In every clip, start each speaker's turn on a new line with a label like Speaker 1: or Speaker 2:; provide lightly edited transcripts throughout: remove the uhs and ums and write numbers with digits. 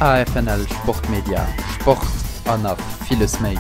Speaker 1: AFNL Sportmedia, Sport an nach villes méi.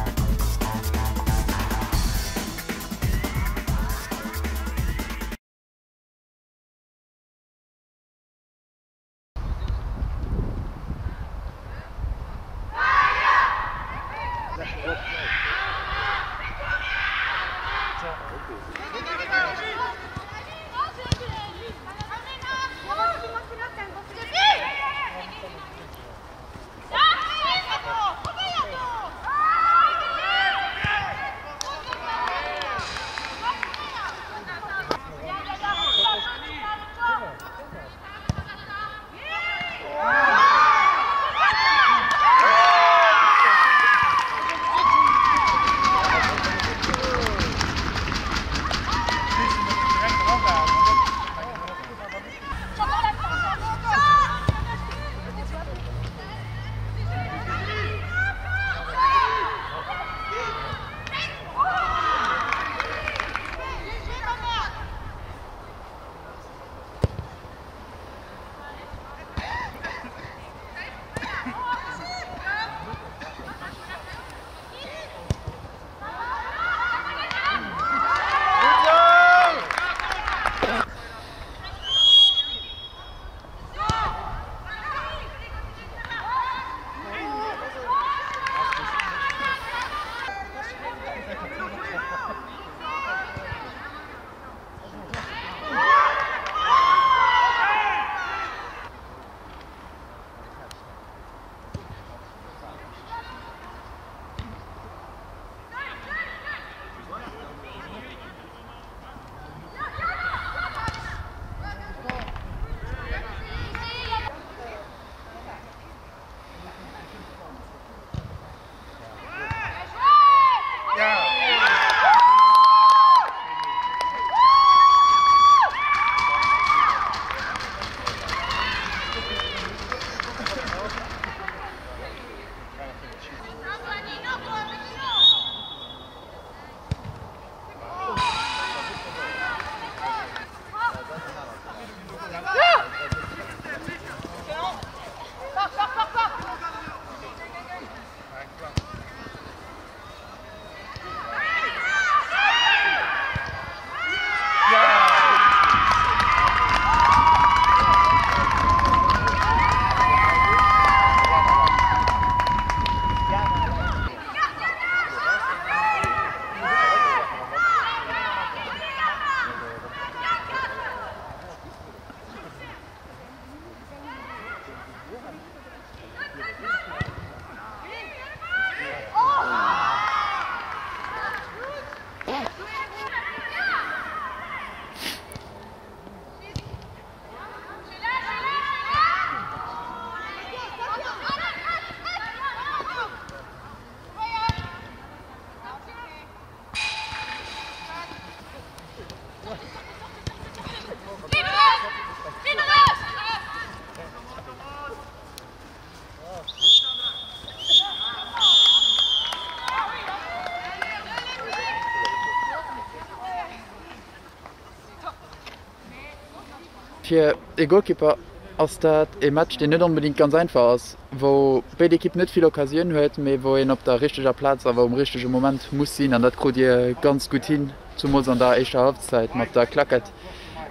Speaker 1: Fir ee Golkipper ass dat ee Match, deen net onbedéngt ganz einfach ass, wou béid Ekippen net vill Occasioun huet, mee wou een op der richteger Plaz awer um richtege Moment muss sinn an dat krut Dir ganz gutt hin, zumools an der éischter Halbzeit mat der Klackett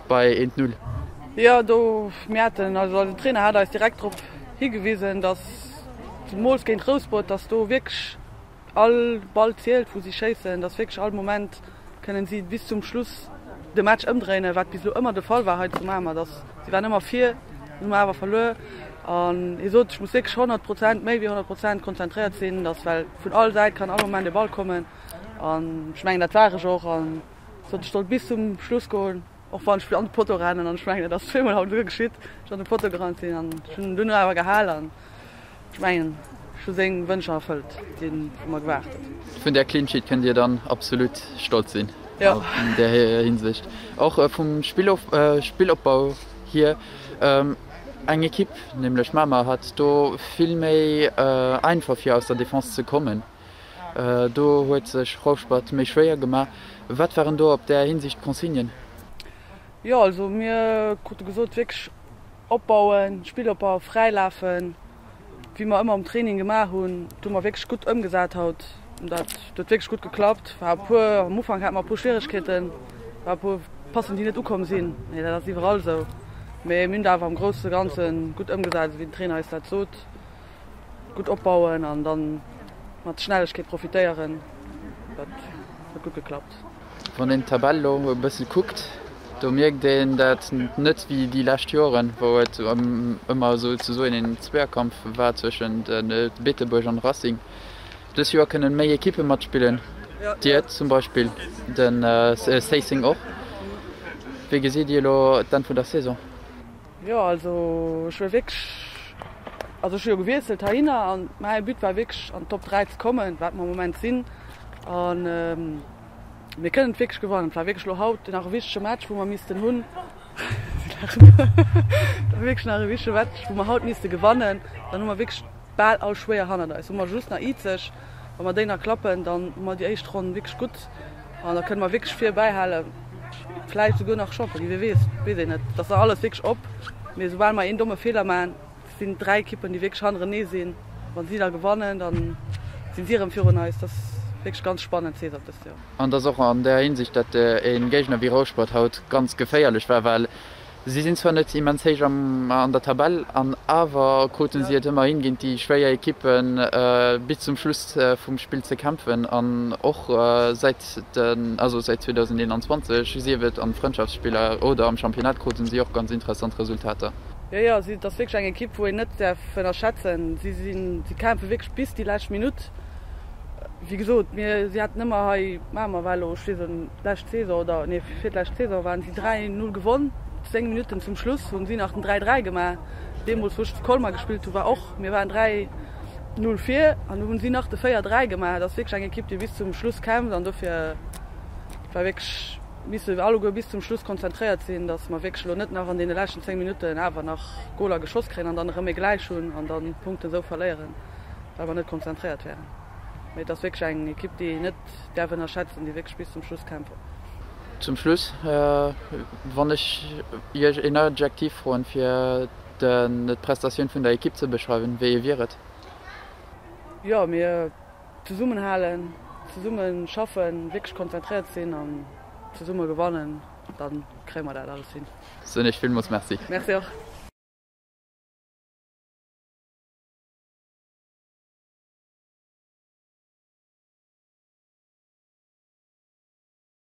Speaker 1: bei 1, 0.
Speaker 2: Jo, do mir haten, also eisen Trainer hat eis direkt drop higewisen, dass zemools géint Rouspert, dass do wierklech all Ball zielt, wou si schéissen, dass wierklech all Moment kënnen si bis zum Schluss de Match ëmdréinen, wat bis elo ëmmer de Fall war hei zu Mamer, dass si waren ëmmer vir, hunn mer awer verluer. An hie sot, ech muss wierklech 100 Prozent, méi wéi 100 Prozent konzentréiert sinn, dass well vun all Säit kann all Moment e Ball kommen. An ech mengen, dat war ech och. An sot, ech sollt bis zum Schluss goen. Och wann ech an de Potto rennen, an ech mengen dat ass zweemol haut esouguer geschitt, ech an de Potto gerannt sinn an ech hunn en duerno awer gehal an ech mengen ech hu seng Wënscher erfëllt, déi en vu mer gewaart huet.
Speaker 1: Vun där Clean Sheet kënnt Dir dann absolut stolz sinn an där Hinsicht. Och vum Spillopbau hier, eng Ekipp, nämlech Mamer, hat do vill méi einfach fir aus der Defense ze kommen. Do huet sech Rouspert méi schwéier gemaach. Wat waren do op där Hinsicht d'Consignen?
Speaker 2: Jo, also mir krute gesot, wierklech opbauen, Spillopbau, fräilafen. Wéi mer ëmmer am Training gemaach hunn, dat hu mer wierklech gutt ëmgesat haut. Dat huet wierklech gutt geklappt. War e puer, am Ufank hate mer e puer Schwieregkeeten, war e puer Passen, déi net ukomm sinn, mee dat ass iwwerall esou. Mee mir hunn dat awer am grousse Ganze gutt ëmgesat, esou wéi den Trainer eis dat sot. Gutt opbauen an dann mat Schnellegkeet profitéieren. Dat huet gutt geklappt.
Speaker 1: Wann een d'Tabell elo e bëssi kuckt, do mierkt een dat net wéi déi lescht Joren, wou et ëmmer souzesoen een Zweerkampf war zwëschent Beetebuerg an Racing. Dës Joer kënnen méi Ekippe matspillen, Dir zum Beispill, de Zéisseng och. Wéi gesitt Dir elo d'Enn vun der Saison?
Speaker 2: Jo, also ech wëll wierklech, also ech hu jo gewiesselt heihinner an mäi But war wierklech an d'Top 3 ze kommen, wat mer am Moment sinn. An mir kënnen et wierklech gewannen. Et war wierklech elo haut nach e wichtege Match, wou mer missten hunn. Si laachen. Et war wierklech nach e wichtege Match, wou mer haut misste gewannen. Dann hu mer wierklech bal all schwéier hannert eis. Hu mer just nach Izeg. Wa mer déi nach klappen, dann hu mer déi éischt Ronn wierklech gutt an da kënne mer wierklech vir bäihalen, vläicht souguer nach Champion ginn, wie weess, weess een net. Et ass nach alles wierklech op, mee soubal mer een domme Feeler maachen, sinn et 3 Ekippen, déi wierklech hannerenee sinn. Wa si da gewannen, da sinn si erëm virun eis. Dat ass wierklech ganz spannend Saison dëst Joer.
Speaker 1: An et ass och an där Hinsicht, datt e Géigner wéi Rouspert haut ganz geféierlech war, well Si sinn zwar net immens héich an der Tabell, an awer kruten si et ëmmer hin, géint déi schwéier Ekippen bis zum Schluss vum Spill ze kämpfen. An och säit den, also säit 2021, sief et an Frëndschaftsspiller oder am Championnat, kruten si och ganz interessant Resultater.
Speaker 2: Jo, jo, si, et ass wierklech eng Ekipp, wou een net däerf ënnerschätzen. Si sinn, si kämpfe wierklech bis déi lescht Minutt. Wéi gesot, mir, si haten ëmmer hei, Mamer war elo, ech weess et net, d'lescht Saison oder nee, virlescht Saison waren si 3, 0 gewonn. 10 Minutten zum Schluss hunn si nach den 3, 3 gemaach. Deemools, wou ech zu Colmar gespillt hu, war och, mir waren 3, 0 vir an du hunn si nach de 4, 3 gemaach. Et ass wierklech eng Ekipp, déi bis zum Schluss kämpft an dofir war wierklech, misse alleguer bis zum Schluss konzentréiert sinn, datt mer wierklech elo net nach an deene leschten 10 Minutten awer nach Goler geschoss kréien an dann erëm ee gläich hunn an dann d'Punkten esou verléieren. Well mer net konzentréiert wären. Mee et ass wierklech eng Ekipp, déi een net däerf ënnerschätzen, déi wierklech bis zum Schluss kämpfen.
Speaker 1: Zum Schluss, wann ech Iech een Adjektiv froen, fir d'Prestatioun vun der Ekipp ze beschreiwen, wéi ee wier et?
Speaker 2: Jo, mir zesummenhalen, zesumme schaffen, wierklech konzentréiert sinn an zesumme gewannen, da kréie mer dat alles hin.
Speaker 1: Soen Iech villmools Merci.
Speaker 2: Merci och.